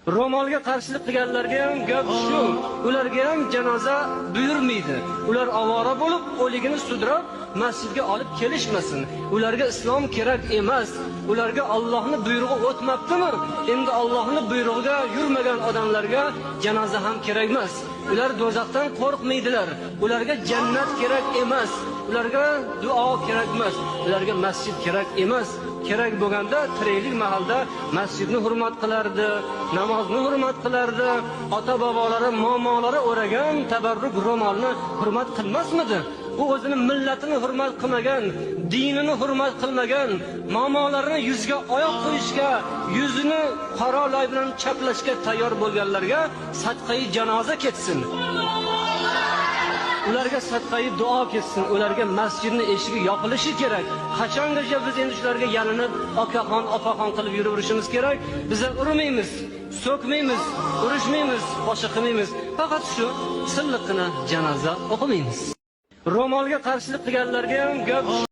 Ro'molga qarshilik qilganlarga ham gap shu. Ularga ham janoza buyurmaydi. Ular ovora bo'lib, o'ligini sudrab masjidga olib kelishmasin. Ularga islom kerak emas. Ularga Allohning buyrug'i o'tmabdimi? Endi Allohning buyrug'iga yurmagan odamlarga janoza ham kerak emas. Ular do'zaxdan qo'rqmaydilar. Ularga jannat kerak emas. Ularga duo kerak emas. Ularga masjid kerak emas. Kerak bo'lganda tiriklik mahalda masjidni hurmat qilardi, namozni hurmat qilardi, ota bobolari, momolari o'ragan tabarruk ro'molni hurmat qilmasmidi? U o'zini millatini hurmat qilmagan, dinini hurmat qilmagan, momolarini yuzga oyoq qo'yishga, yuzini qora loy bilan chaplashga tayyor bo'lganlarga sadqai janoza ketsin. Ularga sadqai duo ketsin, ularga masjidni eshigi yopilishi kerak. Qachongacha biz endi shularga yalinib, okaxon, opaxon qilib yuraverishimiz kerak? Biza urmaymiz, so'kmaymiz, urushmaymiz, boshqa qilmaymiz. Faqat shu silliqqina janoza o'qimaymiz. Ro'molga qarshilik qilganlarga ham gap.